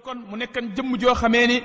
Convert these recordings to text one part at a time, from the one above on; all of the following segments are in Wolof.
kon mu nekkan jëmm joo xamee ni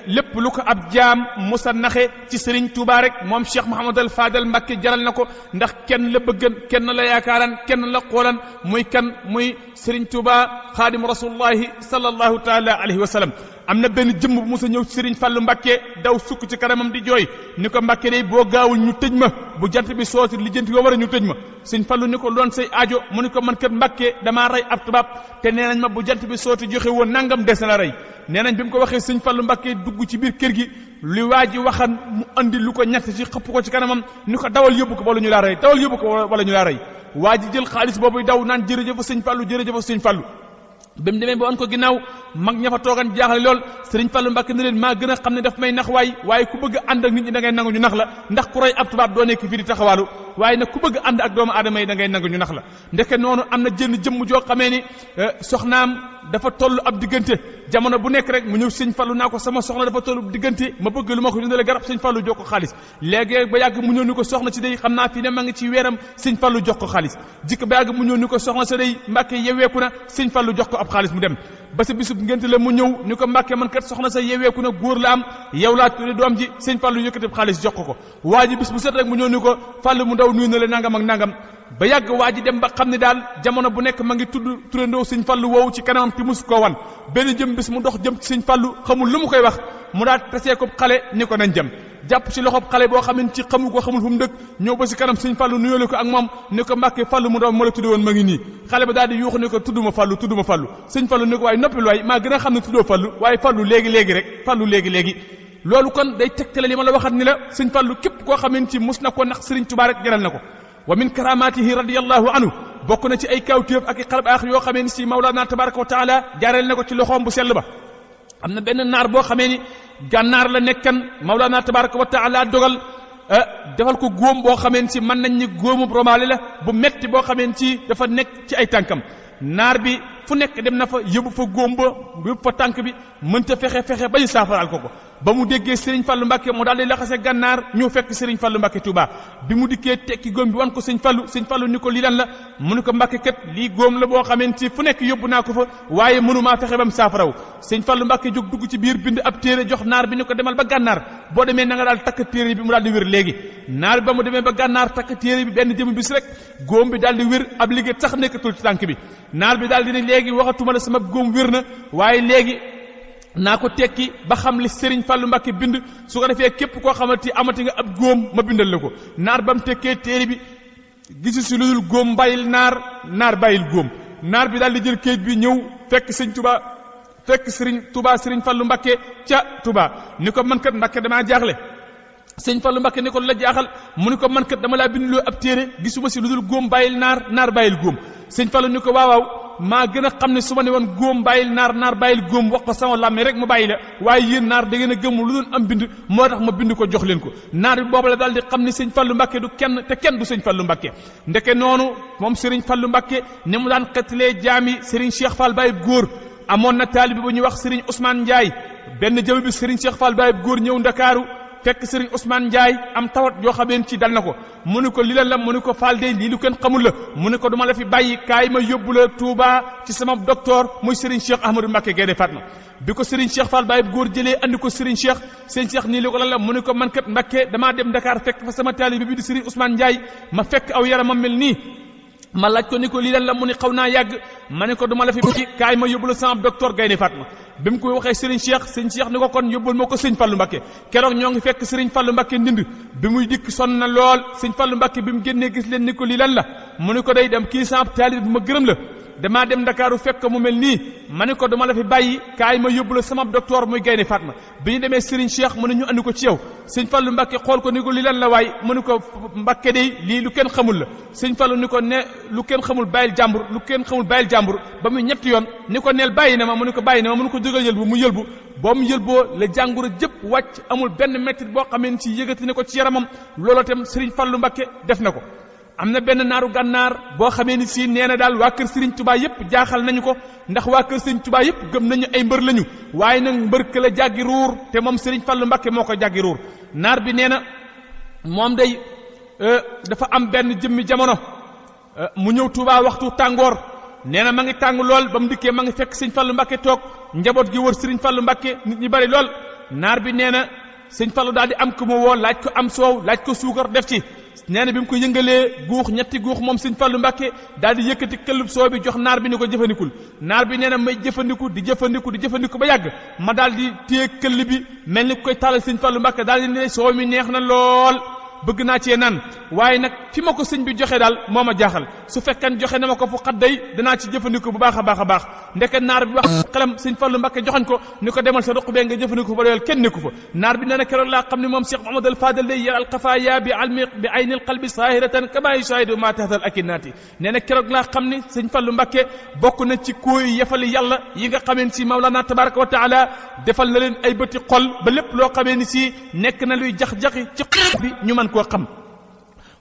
lépp lu ko ab jaam musa naxe ci Serigne Touba rek moom Cheikh Mouhamadul Fadal Mbacké jaral na ko ndax kenn la bëggan kenn la yaakaaran kenn la xoolan muy kan muy Serigne Touba xaadim rasulullahi sallallahu taala alayhi wa sallam. am na benn jëmm bu musa ñëw ci Serigne Fallou Mbacké daw sukk ci kanamam di jooy ni ko Mbacké day boo gaawul ñu tëj ma bu jant bi sooti lijjanti yoo war a ñu tëj ma. Serigne Fallou ni ko loon say aajo mu ni ko man kat Mbacké damaa rey ab tubaab te nee nañ ma bu jant bi sooti joxe woon nangam des na rey. nee nañ bi mu ko waxee Serigne Fallou Mbacké dugg ci biir kër gi li waa ji waxan mu andi lu ko ñett ci xëpp ko ci kanamam ni ko dawal yóbbu ko wala ñu laa rey dawal yóbbu ko wala ñu laa rey. waa ji jël xaalis boobu daw naan jërëjëf Serigne Fallou jërëjëf Serigne Fallou. ba mu demee ba wan ko ginnaaw mag ña fa toogan jaaxle lool Serigne Fallou Mbacké ne leen maa gën a xam ne daf may nax waaye ku bëgg ànd ak nit ñi da ngay nangu ñu nax la ndax ku roy ab tubaab doo nekk fii di taxawaalu waaye nag ku bëgg ànd ak doomu aadama yi da ngay nangu ñu nax la. ndeke noonu am na jënn jëmm joo xamee ni soxnaam dafa toll ab diggante jamono bu nekk rek mu ñëw Serigne Fallou naa ko sama soxna dafa toll ab diggante ma bëgg lu ma ko jëndale garab Serigne Fallou jox ko xaalis léegi ba yàgg mu ñëw ni ko soxna si day xam naa fii ne ma ngi ci weeram Serigne Fallou jox ko xaalis jikk ba yàgg mu ñëw ni ko soxna sa day Mbacké yeweeku na Serigne Fallou jox ko ab xaalis mu dem ba sa bisub ngénte la mu ñëw ni ko Mbacké man kat soxna sa yeweeku na góor la am yow laa tudde doom ji Serigne Fallou yëkkati xaalis jox ko waa ji bis bu set rek mu ñëw ni ko Fallou mu ndaw nuyu na la nangam ak nangam ba yàgg waa ji dem ba xam ne daal jamono bu nekk ma ngi tudd turandoo Serigne Fallou woowu ci kanamam te mus koo wan benn jëm bis mu dox jëm ci Serigne Fallou xamul lu mu koy wax mu daal tasee ko xale ni ko nañ jëm jàpp ci loxob xale boo xam ne ci xamu ko xamul fu mu dëkk ñëw ba si kanam Serigne Fallou nuyoole ko ak moom ni ko Mbacké Fallou mu ndaw ma la tudde woon ma ngi nii xale ba daal di yuuxu ni ko tudduma Fallou Serigne Fallou ni ko waaye noppil waay maa gën a xam ne tuddoo Fallou waaye Fallou léegi-léegi rek Fallou léegi-léegi loolu kon day tegtale li ma la waxat ni la Serigne Fallou képp koo xamee ci mus na ko ndax Serigne Touba rek jaral na ko wa min karamatihi radiyallahu anhu bokk na ci ay kawtéef ak i xarab aax yoo xamee ni si Mawlana tabaraka wa taala jaareel na ko ci loxoom bu sell ba am na benn naar boo xamee ni gànnaar la nekkan Mawlana tabaraka wa taala dogal defal ko góom boo xamee ni si mën nañ ni góomu romaale la bu metti boo xamee ni si dafa nekk ci ay tànkam naar bi fu nekk dem na fa yóbbu fa góom ba yóbbu fa tànk bi mënta fexe ba ñu saafaraal ko ba mu déggee Serigne Fallou Mbacké mu daal di laxase gànnaar ñëw fekk Serigne Fallou Mbacké Touba bi mu dikkee tekki góom bi wan ko Serigne Fallou ni ko lii lan la mu ni ko Mbacké kat lii góom la boo xamante ci fu nekk yóbbu naa ko fa waaye mënumaa fexe ba mu saafaraw Serigne Fallou Mbacké jóg dugg ci biir bind ab téere jox naar bi ni ko demal ba gànnaar boo demee na nga daal takk téere bi mu daal di wér léegi naar bi ba mu demee ba gànnaar takk téere bi benn jëm bis rek góom bi daal di wér ab liggéey sax nekkatul ci tànk bi naar bi daal di ne léegi waxatuma la sama góom wér na waaye léegi naa ko tekki ba xam li Serigne Fallou Mbacké bind su ko defee képp koo xamante amati nga ab góom ma bindal la ko naar ba mu tekkee téere bi gisu si lu dul góom bàyyil naar bàyyil góom naar bi daal di jël kayit bi ñëw fekk Serigne Fallou Mbacké ca Touba ni ko man kat Mbacké damaa jaaxle Serigne Fallou Mbacké ni ko la jaaxal mu ni ko man kat dama laa bindloo ab téere gisuma si lu dul góom bàyyil naar bàyyil góom Serigne Fallou ni ko waaw maa gën a xam ne su ma ne woon góom bàyyil naar bàyyil góom wax ko sama làmme rek mu bàyyi la waaye yéen naar da ngeen a gëm lu doon am bind moo tax ma bind ko jox leen ko naar bi boobu la daal di xam ne Serigne Fallou Mbacké du kenn te kenn du Serigne Fallou Mbacké ndeke noonu moom Serigne Fallou Mbacké ni mu daan xettalee jaami Serigne Cheikh Fall Baye góor amoon na taalibi bu ñuy wax Serigne Ousmane Ndiaye benn jëw bi Serigne Cheikh Fall Baye góor ñëw Ndakaaru fekk Serigne Ousmane Ndiaye am tawat yoo xameen ci dal na ko mu ni ko li la mu ni ko Fall de lii lu kenn xamul la mu ni ko duma la fi bàyyi kaay ma yóbbu la Touba ci sama docteur muy Serigne Cheikh Ahmadou Mbacké Gaïndé Fatma bi ko Serigne Cheikh Fall Baye góor jëlee andi ko Serigne Cheikh nii li ko lan la mu ni ko man kat Mbacké damaa dem Dakar fekk fa sama taalibe bi di Serigne Ousmane Ndiaye ma fekk aw yaramam mel nii ma laaj ko ni ko lii lan la mu ni xaw naa yàgg ma ne ko duma la fi bàyyi kaay ma yóbbu la sama docteur Gaïndé Fatma bi mu koy waxee Serigne Cheikh ni ko kon yóbbul moo ko Serigne Fallou Mbacké keroog ñoo ngi fekk Serigne Fallou Mbacké ndind bi muy dikk sonn na lool Serigne Fallou Mbacké bi mu génnee gis leen ni ko lii lan la mu ni ko day dem kii sama taalib bu ma gërëm la damaa dem Ndakaaru fekk mu mel nii ma ne ko dama la fi bàyyi kaay ma yóbbu la sama docteur muy Gaïndé Fatma bi ñu demee Serigne Cheikh mu ne ñu andi ko ci yow Serigne Fallou Mbacké xool ko ni ko lii lan la waay mu ni ko Mbacké day lii lu kenn xamul la Serigne Fallou ni ko ne lu kenn xamul bàyyil jàmbur ba muy ñetti yoon ni ko neel bàyyi na ma mu ni ko bàyyi na ma mu ni ko jógal yëlbu mu yëlbu boo mu yëlboo la jàngoro jëpp wàcc amul benn métti boo xamee ci yëgati ne ko ci yaramam looloo tam Serigne Fallou Mbacké def na ko am na benn naaru gànnaar boo xamee ni si nee na daal waa kër Serigne Touba yëpp jaaxal nañu ko ndax waa kër Serigne Touba yëpp gëm nañu ay mbër lañu waaye nag mbër ka la jàggi ruur te moom Serigne Fallou Mbacké moo ko jàggi ruur naar bi nee na moom day dafa am benn jëmmi jamono mu ñëw Touba waxtu tàngoor nee na ma ngi tàng lool ba mu dikkee ma ngi fekk Serigne Fallou Mbacké toog njaboot gi wër sëriñ Fallu Mbàkke nit ñi bari lool naar bi nee na sëñ Fallu daal di am ku mu woo laaj ko am soow laaj ko suukar def ci nee na bi mu ko yëngalee guux ñetti guux moom sëñ Fallu Mbàkke daal di yëkkati këllub soow bi jox naar bi ni ko jëfandikul naar bi nee na may jëfandiku di jëfandiku ba yàgg ma daal di téye këll bi mel ni koy taalal sëñ Fallu Mbàkke daal di ne soow mi neex na lool bëgg naa cee naan waaye nag fi ma ko sëñ bi joxe daal moo ma jaaxal su fekkan joxe na ma ko fu xadday danaa ci jëfandiku bu baax a baax ndeke naar bi wax xelam sëñ Fallu Mbàkke joxañ ko ni ko demal sa ruq bee nga jëfandiku ba doyal kenn nekku fa naar bi nee na keroog laa xam ne moom Cheikh Mouhamadou al Fadal lay yar al xafaaya bi aynil qalbi saahiratan kama yushahidu ma tahtal akinati nee na keroog laa xam ne sëñ Fallu Mbàkke bokk na ci kooy yefali yàlla yi nga xamee ni si Mawlana tabaraka wa taala defal na leen ay bëti xol ba lépp loo xamee ni si nekk na luy jax-jaxi ci xol bi ñu mën koo xam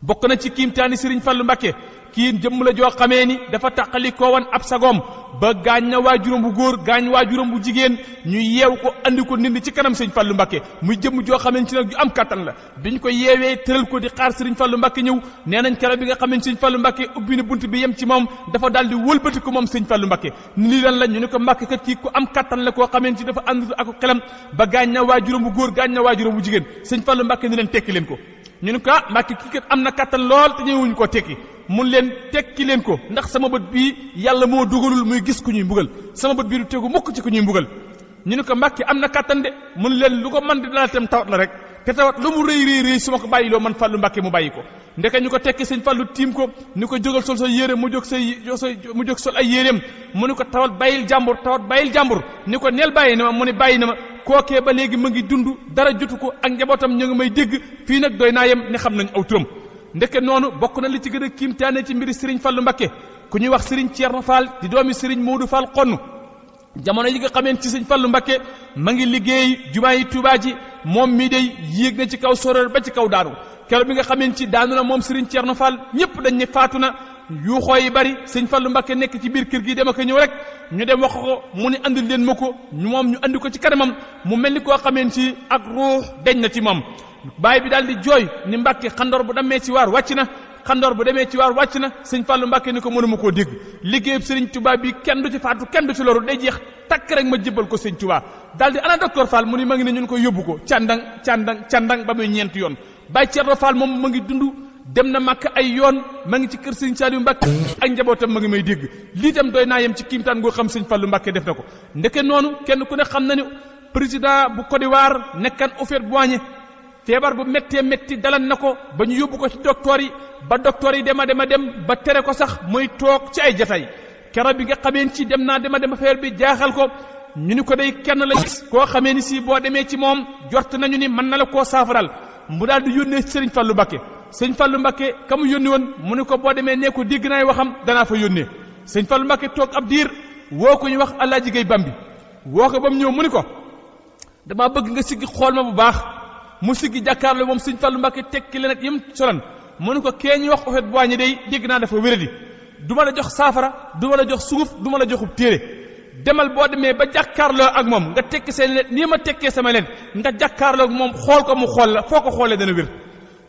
bokk na ci kiimtaani Sëriñ Fallu Mbàkke kii jëmm la joo xamee ni dafa tàqali koo wan ab sagoom ba gaañ na waajuram bu góor gaañ waajuram bu jigéen ñu yeew ko andi ko nit ci kanam Sëriñ Fallu Mbàkke muy jëmm joo xamee ci nag ju am kàttan la biñ ko yeewee tëral ko di xaar Sëriñ Fallu Mbàkke ñëw nee nañ keroog bi nga xamee Sëriñ Fallu Mbàkke ubbi na bunt bi yem ci moom dafa daal di wëlbati ko moom Sëriñ Fallu Mbàkke ni lan la ñu ne ko Mbàkke kat kii ku am kàttan la koo xamee ci dafa ànd ak xelam ba gaañ na waajuram bu góor gaañ na waajuram bu jigéen Sëriñ Fallu Mbàkke ni leen tekki leen ko ñu ne ko Mbàkke kii kat am na kàttan lool te ñëwuñu koo tekki mun leen tekki leen ko ndax sama bët bii yàlla moo dugalul muy gis ku ñuy mbugal sama bët bii du tegu mukk ci ku ñuy mbugal ñu ne ko Mbàkke am na kàttan de mun leen lu ko man di dal tam tawat la rek te tawat lu mu rëy su ma ko bàyyiloo man Fallu Mbàkke mu bàyyi ko ndeke ñu ko tekki sëñ Fallu tiim ko ni ko jógal sol sa yére mu jóg sol ay yéreem mu ni ko tawat bàyyil jàmbur ni ko neel bàyyi na ma mu ni bàyyi na ma kookee ba léegi ma ngi dund dara jotu ko ak njabootam ñu ngi may dégg fii nag doy naa yem ne xam nañ aw turam ndeke noonu bokk na li ci gën a kiimtaane ci mbiri Sëriñ Fallu Mbàkke ku ñuy wax Sëriñ Ceerno Fall di doomi Sëriñ Moodu Fall xonn jamono yi nga xameen ci Sëriñ Fallu Mbàkke ma ngi liggéey jumaa yi Tuubaa ji moom mii day yéeg na ci kaw soror ba ci kaw daanu keroog bi nga xameen ci daanu na moom Sëriñ Ceerno Fall ñëpp dañ ne faatu na yuuxoo yi bari Sëriñ Fallu Mbàkke nekk ci biir kër gi dem ak ñëw rek ñu dem wax ko mu ni andil leen ma ko moom ñu andi ko ci kanamam mu mel ni koo xameen ci ak ruux deñ na ci moom baay bi daal di jooy ni Mbàkke xandoor bu demee ci waar wàcc na Sëriñ Fallu Mbàkke ni ko mënuma koo dégg liggéeyub Sëriñ Tuubaa bi kenn du ci faatu kenn du ci loru day jeex takk rek ma jébbal ko Sëriñ Tuubaa daal di ana docteur Fall mu ni ma ngi ne ñun ko yóbbu ko càndang ba muy ñeenti yoon Baay Ceerno Fall moom ma ngi dund dem na Makka ay yoon ma ngi ci kër Sëriñ Saaliw Mbàkke ak njabootam ma ngi may dégg lii tam doy naa yem ci kiimtaan goo xam Sëriñ Fallu Mbàkke def na ko ndeke noonu kenn ku ne xam na ni président bu Côte d'Ivoire nekkan Houphouët-Boigny feebar bu métti dalan na ko ba ñu yóbbu ko ci docteur yi ba docteur yi dem ba tere ko sax muy toog ci ay jataay keroog bi nga xamee ci dem feebar bi jaaxal ko ñu ni ko day kenn la gis koo xamee ni si boo demee ci moom jort nañu ni mën na la koo saafaral mu daal di yónnee Sëriñ Fallu Mbàkke Sëriñ Fallu Mbàkke ka mu yónni woon mu ni ko boo demee nee ko dégg naay waxam danaa fa yónnee Sëriñ Fallu Mbàkke toog ab diir woo ko ñu wax Alaaji Gay Bambi woo ko ba mu ñëw mu ni ko damaa bëgg nga siggi xool ma bu baax mu siggi jàkkaarloo moom Sëriñ Fallu Mbàkke tekki leen ak yim solan mu ni ko kee ñuy wax Houphouët-Boigny day dégg naa dafa wéradi du ma la jox saafara du ma la jox sunguf du ma la joxub téere demal boo demee ba jàkkaarloo ak moom nga tekki seen leen nii ma tekkee sama leen nga jàkkaarloo ak moom xool ko mu xool la foo ko xoolee dana wér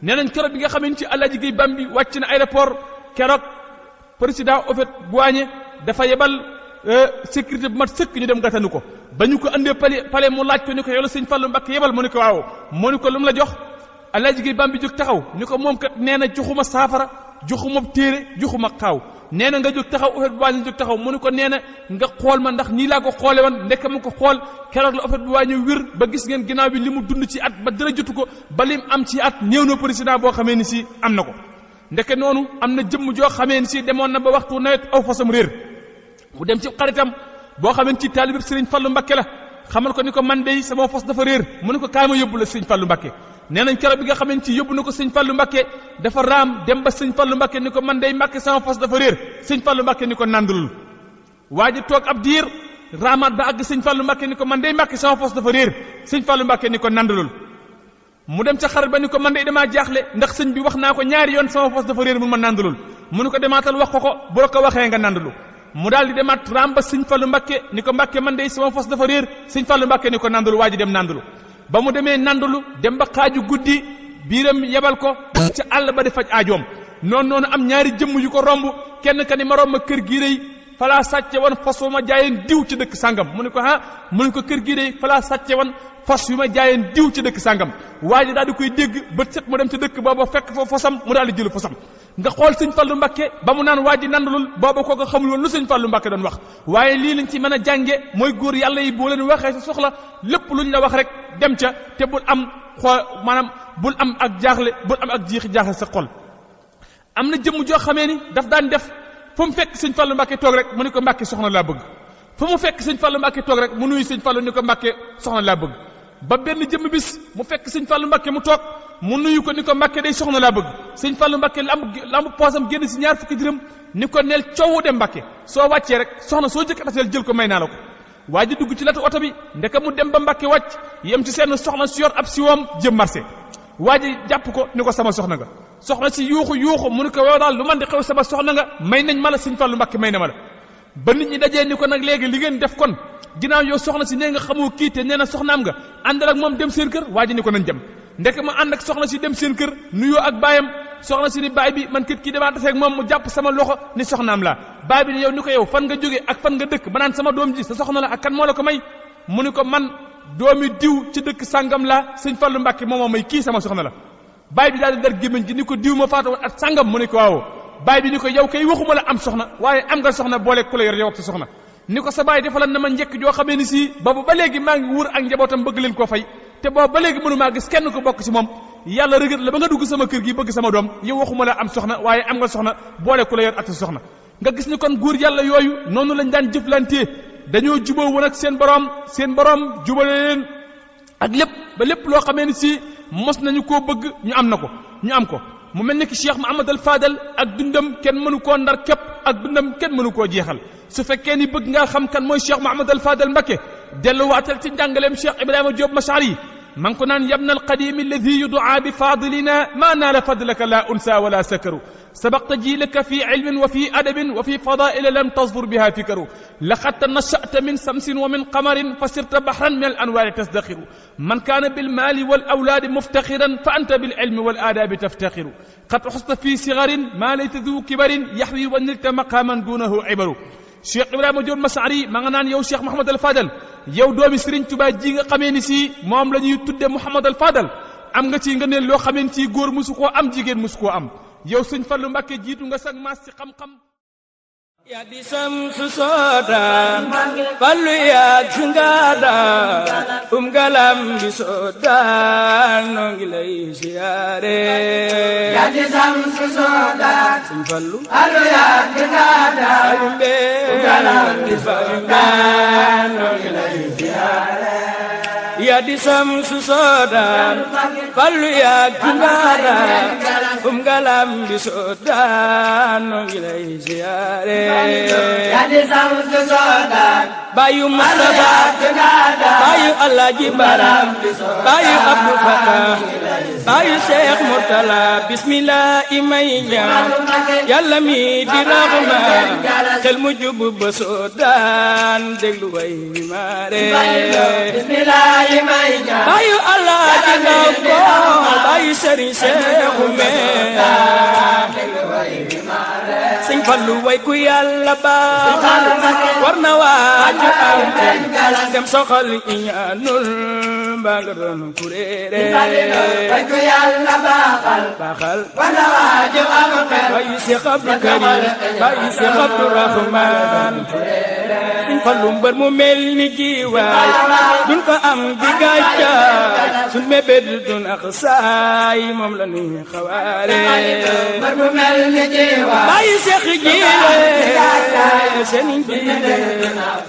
nee nañ keroog bi nga xamee ci Alaaji Gay Bambi wàcc na aéroport keroog président Houphouët-Boigny dafa yebal sécurité bu mat sëkk ñu dem gàttanu ko ba ñu ko andee palais mu laaj ko ni ko yow la Sëriñ Fallu Mbàkke yebal mu ni ko waaw mu ni ko lu mu la jox Alaaji Gay Bambi jóg taxaw ni ko moom kat nee na joxuma saafara joxuma téere joxuma xaaw nee na nga jóg taxaw Houphouët-Boigny jóg taxaw mu ni ko nee na nga xool ma ndax nii laa ko xoole woon ndekk mu ko xool keroog la Houphouët-Boigny wér ba gis ngeen ginnaaw bi li mu dund ci at ba dara jotu ko ba lim am ci at néew na président boo xamee ni si am na ko ndeke noonu am na jëmm joo xamee ni si demoon na ba waxtu nawet aw fasam réer mu dem ci xaritam boo xamee ci taalibe Sëriñ Fallu Mbàkke la xamal ko ni ko man dey sama fas dafa réer mu ni ko kaay ma yóbbu la Sëriñ Fallu Mbàkke nee nañ keroog bi nga xamee ci yóbbu na ko Sëriñ Fallu Mbàkke dafa raam dem ba Sëriñ Fallu Mbàkke ni ko man dey Mbàkke sama fas dafa réer Sëriñ Fallu Mbàkke ni ko nandulul waa ji toog ab diir raamaat ba àgg Sëriñ Fallu Mbàkke ni ko man dey Mbàkke sama fas dafa réer Sëriñ Fallu Mbàkke ni ko nandulul mu dem ca xarit ba ni ko man dey damaa jaaxle ndax sëñ bi wax naa ko ñaari yoon sama fas dafa réer mun ma nandulul mu ni ko demaatal wax ko bu la ko waxee nga nandulu mu daal di demaat raam ba Sëriñ Fallu Mbàkke ni ko Mbàkke man dey sama fas dafa réer Sëriñ Fallu Mbàkke ni ko nandulu waa ji dem nandulu ba mu demee nandulu dem ba xaaju guddi biiram yebal ko ca àll ba di faj aajoom noonu am ñaari jëmm yu ko romb kenn ka ni ma romb kër gii day falaa sàcce woon fas wu ma jaayeen diw ci dëkk sàngam mu ne ko mu ne ko kër gi de falaa sàcce woon fas yu ma jaayeen diw ci dëkk sàngam waa ji daal di koy dégg bët set mu dem ci dëkk booba fekk fa fasam mu daal di jël fasam nga xool sëñ Fallu Mbàkke ba mu naan waa ji nandalul booba kooku xamul woon lu sëñ Fallu Mbàkke doon wax waaye lii lañ ci mën a jànge mooy góor yàlla yi boo leen waxee sa soxla lépp luñ la wax rek dem ca te bul am maanaam bul am ak jaaxle bul am ak jiixi jaaxle sa xol am na jëmm joo xamee ni daf daan def fu mu fekk sëñ Fallu Mbàkke toog rek mu ni ko Mbàkke soxna laa bëgg fu mu fekk sëñ Fallu Mbàkke toog rek mu nuyu sëñ Fallu ni ko Mbàkke soxna laa bëgg ba benn jëmm bis mu fekk sëñ Fallu Mbàkke mu toog mu nuyu ko ni ko Mbàkke day soxna laa bëgg sëñ Fallu Mbàkke lamb poosam génn si ñaar fukki dërëm ni ko neel coowu dem Mbàkke soo wàccee rek soxna soo jëkk ateel jël ko may naa la ko waa ji dugg ci latu oto bi ndeka mu dem ba Mbàkke wàcc yem ci seen soxna si yor ab siwoom jëm marché waa ji jàpp ko ni ko sama soxna nga soxna si yuuxu mu ni ko yow daal lu man di xew sama soxna nga may nañ ma la sëñ Fallu Mbàkke may na ma la ba nit ñi dajee ni ko nag léegi li ngeen def kon ginnaaw yow soxna si nee nga xamoo kii te nee na soxnaam nga àndal ak moom dem seen kër waa ji ni ko nañ dem ndek ma ànd ak soxna si dem seen kër nuyoo ak baayam soxna si ni baay bi man kit kii damaa taseeg moom mu jàpp sama loxo ni soxnaam laa baay bi ni yow ni ko yow fan nga jóge ak fan nga dëkk ba naan sama doom ji sa soxna la ak kan moo la ko may mu ni ko man doomi diw ci dëkk sàngam laa sëñ Fallu Mbàkke moomoo may kii sama soxna la baay bi daal di dar gémmiñ gi ni ko diw ma faatu woon at sàngam mu ni ko waaw baay bi ni ko yow kay waxuma la am soxna waaye am nga soxna boole ku la yor yow ak sa soxna ni ko sa baay defalan na ma njëkk joo xamee ni si boobu ba léegi maa ngi wër ak njabootam bëgg leen koo fay te boobu ba léegi mënu maa gis kenn ko bokk ci moom yàlla rëgët la ba nga dugg sama kër gi bëgg sama doom yow waxuma la am soxna waaye am nga soxna boole ku la yor ak sa soxna nga gis ni kon góor yàlla yooyu noonu lañ daan jëflantee dañoo juboo woon ak seen borom jubale leen ak lépp ba lépp loo xamee ni si mos nañu koo bëgg ñu am ko mu mel ni ki Cheikh Mouhamad al Fadal ak dundam kenn mënu koo ndar képp ak dundam kenn mënu koo jeexal su fekkee ni bëgg ngaa xam kan mooy Cheikh Mouhamad al Fadal Mbacké delluwaatal ci njàngaleem Cheikh Ibrahima Diop Mashari ma ngi ko naan yabna alqadim alladi yudaa bi fadilina ma naala fadlaka la unsa wala sakaru sabaqta jiilaka fi ilmin wa fi adabin wa fi fadaila lam tasdur biha fikaru laqad tanashata min samsin wa min qamarin fa sirta bahran min al anwaari tasdaxiru man kaana bilmaali wal awlaadi muftaxiran fa anta bil ilmi wal aadaabi taftaxiru qad uxista fi sigarin maa layta du kibarin yaxwi wa nilta maqaaman duunahu ibaru Cheikh Ibrahima Diop Masari ma nga naan yow Cheikh Mouhamad al Fadal yow doomi Serigne Touba ji nga xamee ni si moom la ñuy tudde Mouhamad al Fadal am nga ci nga ne loo xamee ni si góor musu koo am jigéen musu koo am yow sëñ Fallu Mbàkke jiitu nga sag maas ci xam-xam yaa di samsu soodaan fallu yaa jungaadaan galam bi soodaan noo ngi lay siyaare yaa di samsu soodaan sëñ Fallu fallu yaa jungaadaan galam bi soodaan noo ngi lay siyaare yaa di samsu soodaan fallu yaa jungaadaan galam bi soodaan noo ngi lay siyaare yaa di samsu soodaan bayu Mustafa bayu Alaaji Baram bayu Abdou Fatah bayu Cheikh Murtala bismillah imay ñaan yàlla mi di rahmaan xel mu jub ba soodaan déglu way wi maare bismillah imay ñaan bayu Alaaji Ndaw ko bayu Serigne Cheikh Sëñ Fallu way ku yàlla baaxal war na waaju am dem soxal iñaanul mbaa nga doon kuréere way ku yàlla baaxal war na waaju am bayu Seex Abdu Karim bayu Seex Abdu Rahmaan Sëñ Fallu mbër mu mel ni jiwaay dun ko am di gàcca sun mébét dun ak saay moom la ni xawaare mbër mu mel ni jiwaay bayu Seex jiile seen jiile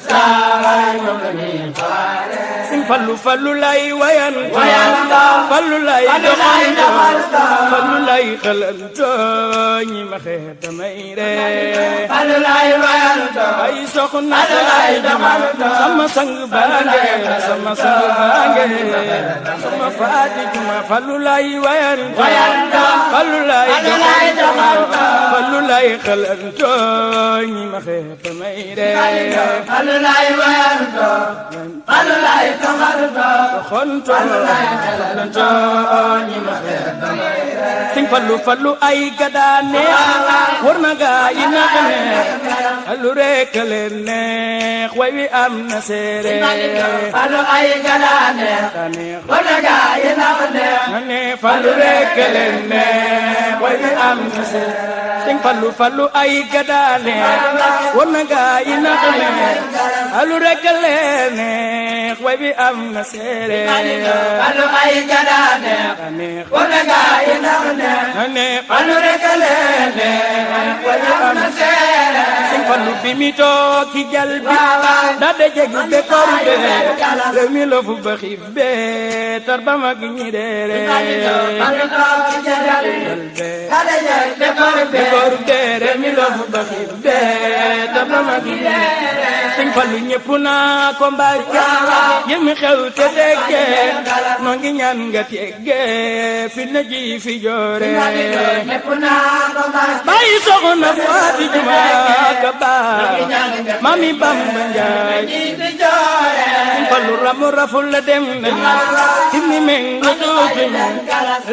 saay moom la ni xawaare Sëñ Fallu fallu lay wayan fallu lay doxanto fallu lay xalanto ñi ma xeeta may ree fallu lay wayan ay soxna sama sang baange sama sang baange sama Fatima fallu lay wayan fallu lay doxanto fallu lay xalanto ñi ma xeeta may ree fallu lay wayan fallu lay doxanto fallu lay xalanto ñi ma xeeta may ree sëñ fallu fallu ay gadaane war na gaa yi nax neex fallu rek leen neex way wi am na seere fallu ay gadaane war na gaa yi nax neex fallu rek leen neex way wi am na seere sëñ fallu fallu ay gadaane war na gaa yi nax neex fallu rek leen neex way wi am na seere fallu ay gadaane war na gaa yi nax neex fallu rek leen neex way wi am na seere sëñ fallu bi mi toog ci jal bi da de jegi be kor be réew mi la fu ba xiif be tar ba mag ñi deere fallu toog ci jal bi da de jegi be kor be réew mi la fu ba xiif be tar ba mag ñi deere sëñ fallu ñëpp naa ko Mbàkke yëmi xew te degge noo ngi ñaan nga tegge fi na ji fi joore ñëpp naa ko Mbàkke bàyyi soxna Faati Juma ka baax mami Bamba Njaay sëñ fallu ramu raful la dem nañu timmi mengu tuuti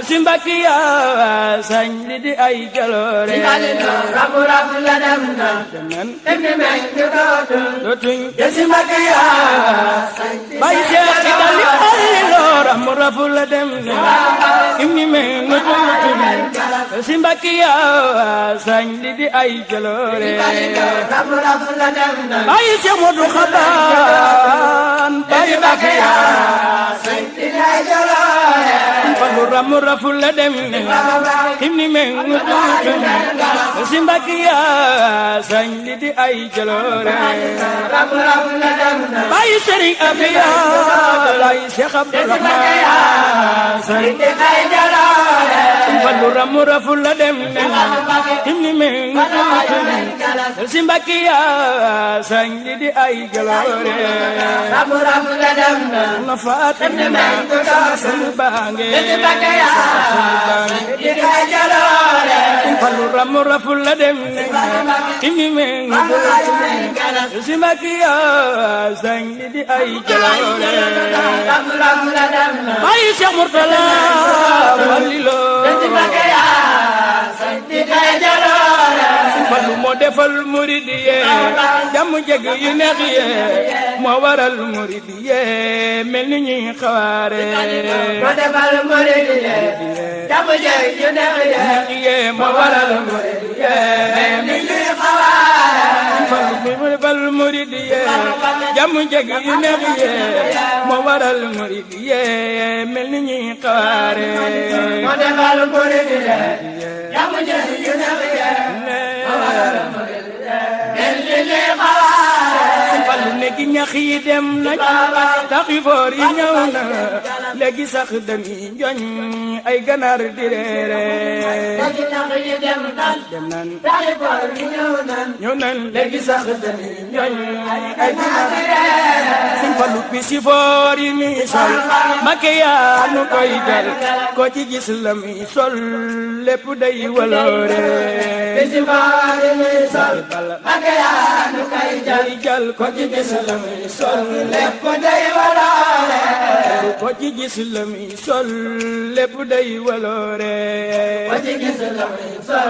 si Mbàkke yaa sañ li di ay jaloore ramu raful la dem nañu timmi mengu dootuñ si Mbàkke yaa sañ bàyyi seex ci dali ay loo ramu raful la dem nañu timmi mengu tuuti si Mbàkke yaa sañ li di ay jaloore ramu raful la dem nañu bàyyi seex Moodu Xabaan bàyyi Mbàkke yaa sañ li di ay jaloore fallu ramu raful la dem timmi mengu tuuti si Mbàkke yaa sañ li di ay jaloore ramu raful la dem nañu bàyyi sëriñ Afiya bàyyi Seex Abdurahmaan sañ li di ay jaloore fallu ramu raful la dem timmi mengu tuuti si Mbàkke yaa sañ li di ay jaloore ramu raful la dem nañu na Faatima sañ baange fallu ramu raful la dem timmi mengu tuuti si Mbàkke yaa sañ li di ay jaloore ramu raful la dem nañu bàyyi Seex Murtala Fallilu fallu moo defal murid ye jàmm jeg yu neex ye moo waral murid ye mel ni ñuy xawaare moo defal murid ye jàmm jeg yu neex ye moo waral murid ye mel ni ñuy xawaare fallu moo defal murid ye jàmm jeg yu neex ye moo waral murid ye mel ni ñuy xawaare moo defal murid ye jàmm jeg yu neex ye fallu léegi ñax yi dem nañ taxi foor yi ñëw na léegi sax dañuy joñ ay ganaar di reere léegi ñax yi dem nan taxi foor yi ñëw nan léegi sax dañuy joñ ay ganaar di reere sëñ fallu bi si foor yi mi sol Mbàkke yaa nu koy jël ko ci gis la mi sol lépp day waloore bi si foor yi mi sol Mbàkke yaa nu koy jël ko ci gis la mi sol lépp day waloore ko ci gis la mi sol lépp day waloore ko ci gis la mi sol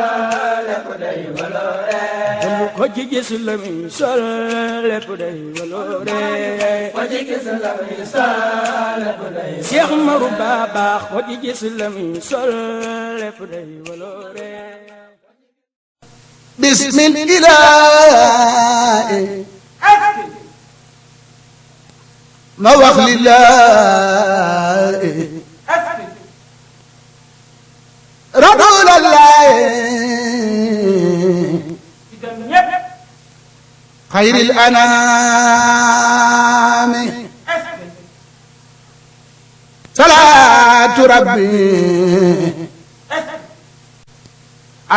lépp day waloore ko ci gis la mi sol lépp day waloore ko ci gis la mi sol lépp day Seex Maru Ba baax ko ci gis la mi sol lépp day waloore bismillaahi ma wax lillaahi rasuulallaahi xayril anaami salaatu rabbi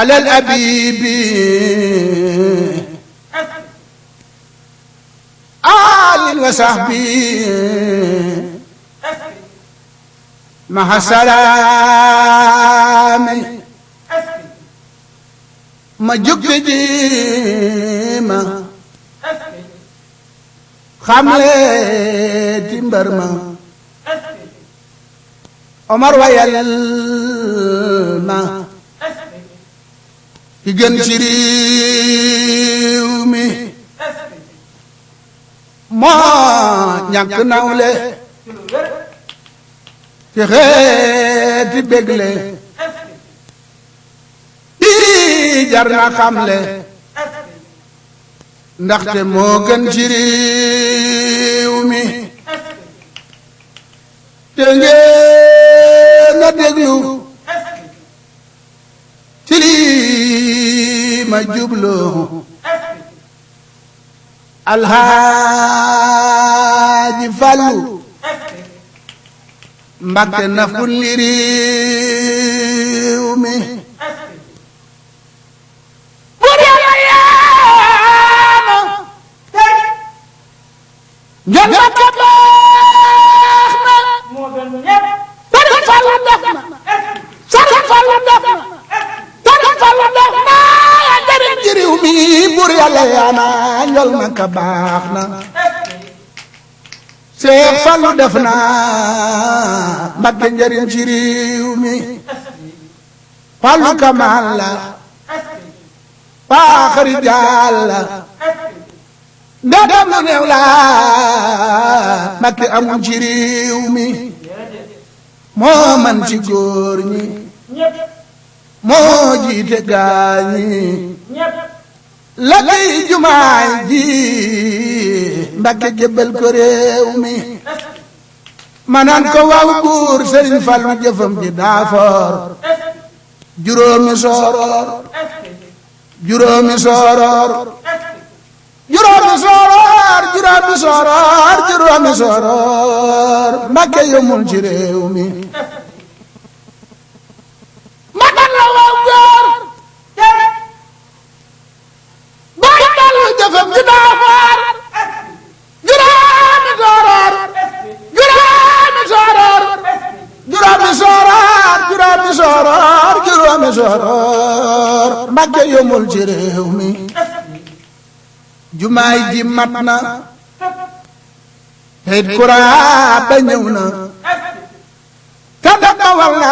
alal abibi alin wa sahbi maha salaami ma jukki ji ma xamle ti mbar ma Omar wayal na ki gën ci réew mi moo ñàkk nawle ci xeeti bégle di jar na xamle ndaxte moo gën ci réew mi te ngeen a déglu ci lii ma jublu Alhaaji Fallu Mbakke naful li réew mi bur Yàlla yaana njol Mbakke baax na Sëriñ Fallu def na Sëriñ Fallu def na Sëriñ Fallu def na njariñ ci réew mi bur Yàlla yaana njol Mbakke baax na Seex Fallu def na Mbakke njariñ ci réew mi Fallu Kamal la paaxari jaal la ndegam lu néew la Mbakke amul ci réew mi moo man ci góor ñi moo jiite gaañi la kay jumaay ji Mbakke jébbal ko réew mi manaan ko waaw buur Sëriñ Fallu jëfam ji daafoor juróomi sooroor juróomi sooroor juróomi sooroor juróomi sooroor juróomi sooroor Mbakke yomul ci réew mi manaan la waaw góor Baay Fallu jëfam ji daafoor juróomi sooroor juróomi sooroor juróomi sooroor juróomi sooroor juróomi sooroor Mbakke yomul ci réew mi jumaay ji mat na teyit kuraa ba ñëw na kadam ba wal na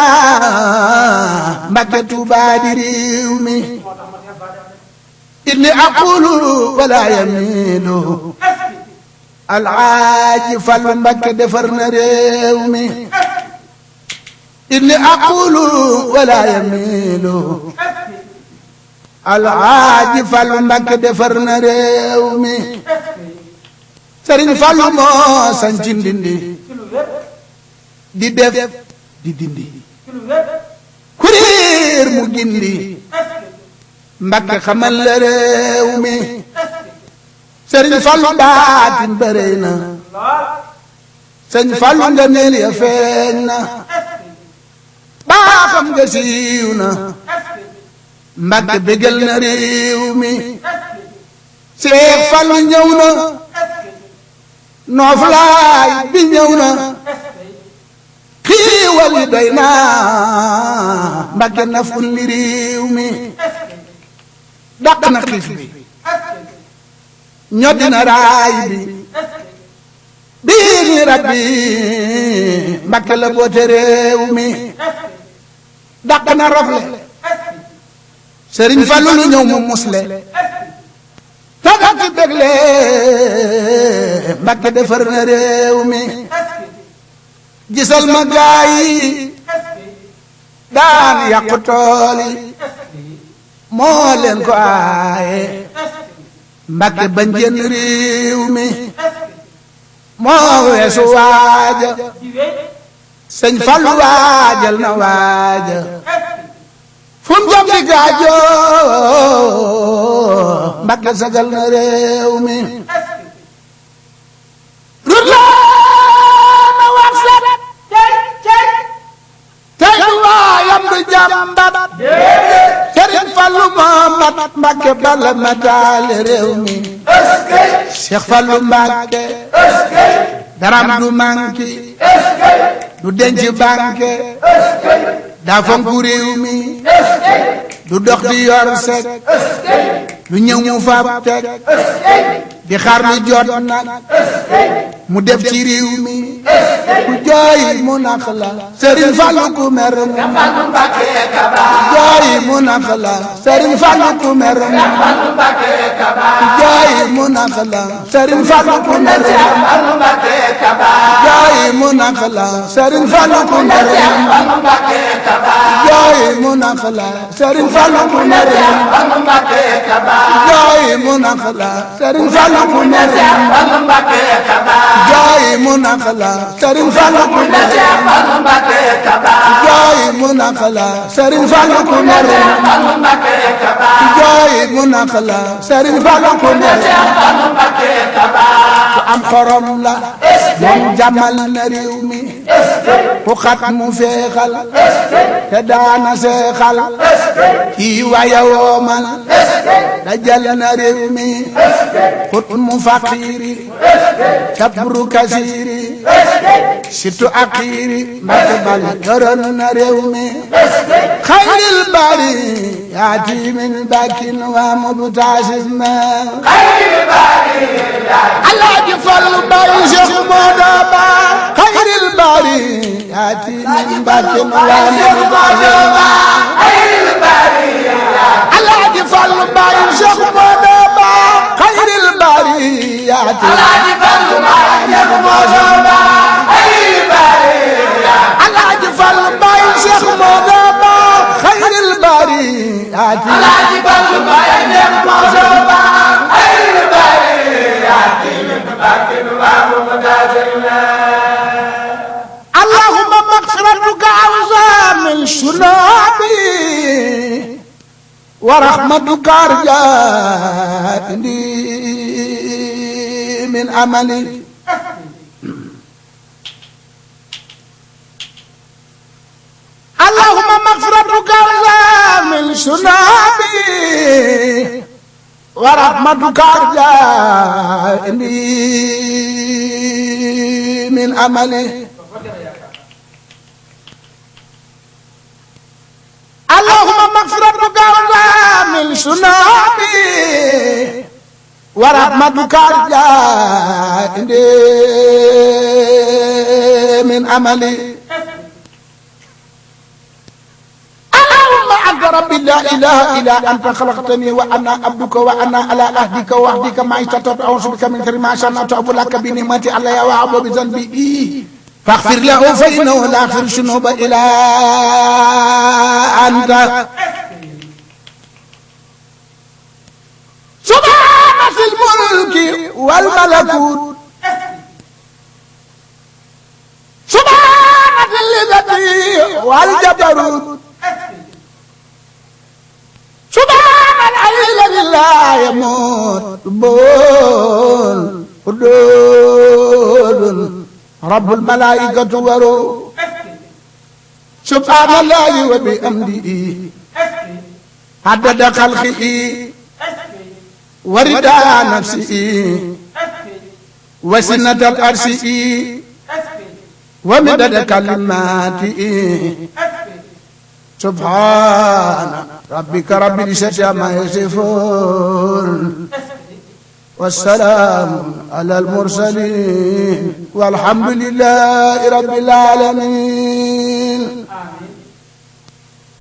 Mbakke Tuubaa di réew mi inni aqulu wala yamilu Alhaaji Fallu Mbakke defar na réew mi inni aqulu wala yamilu Alhaaji Fallu Mbakke defar na réew mi Sëriñ Fallu moo sanci Ndindi di def di dindi kuréer mu gindi Mbakke xamal la réew mi Sëriñ Fallu baatin bërëy na Sëriñ Fallu nga neel ya feeñ na baaxam nga siiw na Mbakke bégal na réew mi Seex Fallu ñëw na nooflaay bi ñëw na xiiwal yi doy na Mbakke naful li réew mi dàq na xiif bi ñoddi na raay bi bii ni rabbi Mbakke la boote réew mi dàq na rafle Sëriñ Fallu lu ñëw mu musle tagal ci bégle Mbakke defar na réew mi gisal ma gaay daan yàqu tool yi moo leen ko aaye Mbakke bañ génn réew mi moo weesu waaja Sëñ Fallu waajal na waaja fu mu jëm di gaajoo Mbakke sagal na réew mi rut la na wax set tey du waayam du jàmbat Sëriñ Fallu moo mat Mbakke bala mataale réew mi Cheikh Fallu Mbakke daram du manki du denc banque daa fonku réew mi du dox di yor sek lu ñëw mu fab teg di xaar lu jot nag mu def ci réew mi ku jooy mu nax la Serigne Fallou ku mer jooy mu nax la Serigne Fallou ku mer jooy mu nax la Serigne Fallou ku mer jooy mu nax la Serigne Fallou ku mer jooy mu nax la Serigne Fallou ku mer jooy mu nax la Serigne Fallou ku mer jooy mu nax la Serigne Fallou ku mer jooy mu nax la Serigne Fallou ku mer jooy mu nax la Serigne Fallou ku mer ku am xorom la moom jàmmal na réew mi ku xat mu feexal te daana seexal kii waya woomal dajal na réew mi xut mu faqiiri kabru kasiiri situ aqiiri mbàkke bal yoroon na réew mi xayril bari yaati min bakin wa mubtasim Alaaji Fallu bari Cheikh Moodu Ba xayril bari yaati min bakin wa mubtasim Alaaji Fallu bari Cheikh Moodu Ba xayril bari yaati Alaaji Fallu bari Cheikh Moodu Ba xayril bari Alaaji Fallu bari Cheikh Moodu Ba xayril bari yaati Alaaji Fallu bari Cheikh Moodu Ba xayril bari yaati min bakin wa mubtasim Allahumma maghfiratuka awsa min shunabi wa rahmatuka arja indi min amali Allahumma maghfiratuka awsa min shunabi wa rahmatuka arja indi min amali Allahumma maghfiratuka min sunabi wa rahmatuka arja indi min amali Allahumma anta rabbi la ilaha illa anta khalaqtani wa ana abduka wa ana ala ahdika wa ahdika ma istata'tu a'udhu bika min sharri ma sana'tu abu laka bi ni'mati alayya wa abu bi dhanbi فاغفر له فإنه لا يغفر الذنوب إلا أنت سبحان ذي الملك والملكوت سبحان ذي العزة والجبروت سبحان الحي الذي لا يموت بول حدود رب الملائكة وروح سبحان الله وبحمده عدد خلقه ورداء نفسه وسنة الأرش ومدد كلماته سبحان ربك رب العزة عما يصفون والسلام على المرسلين والحمد لله رب العالمين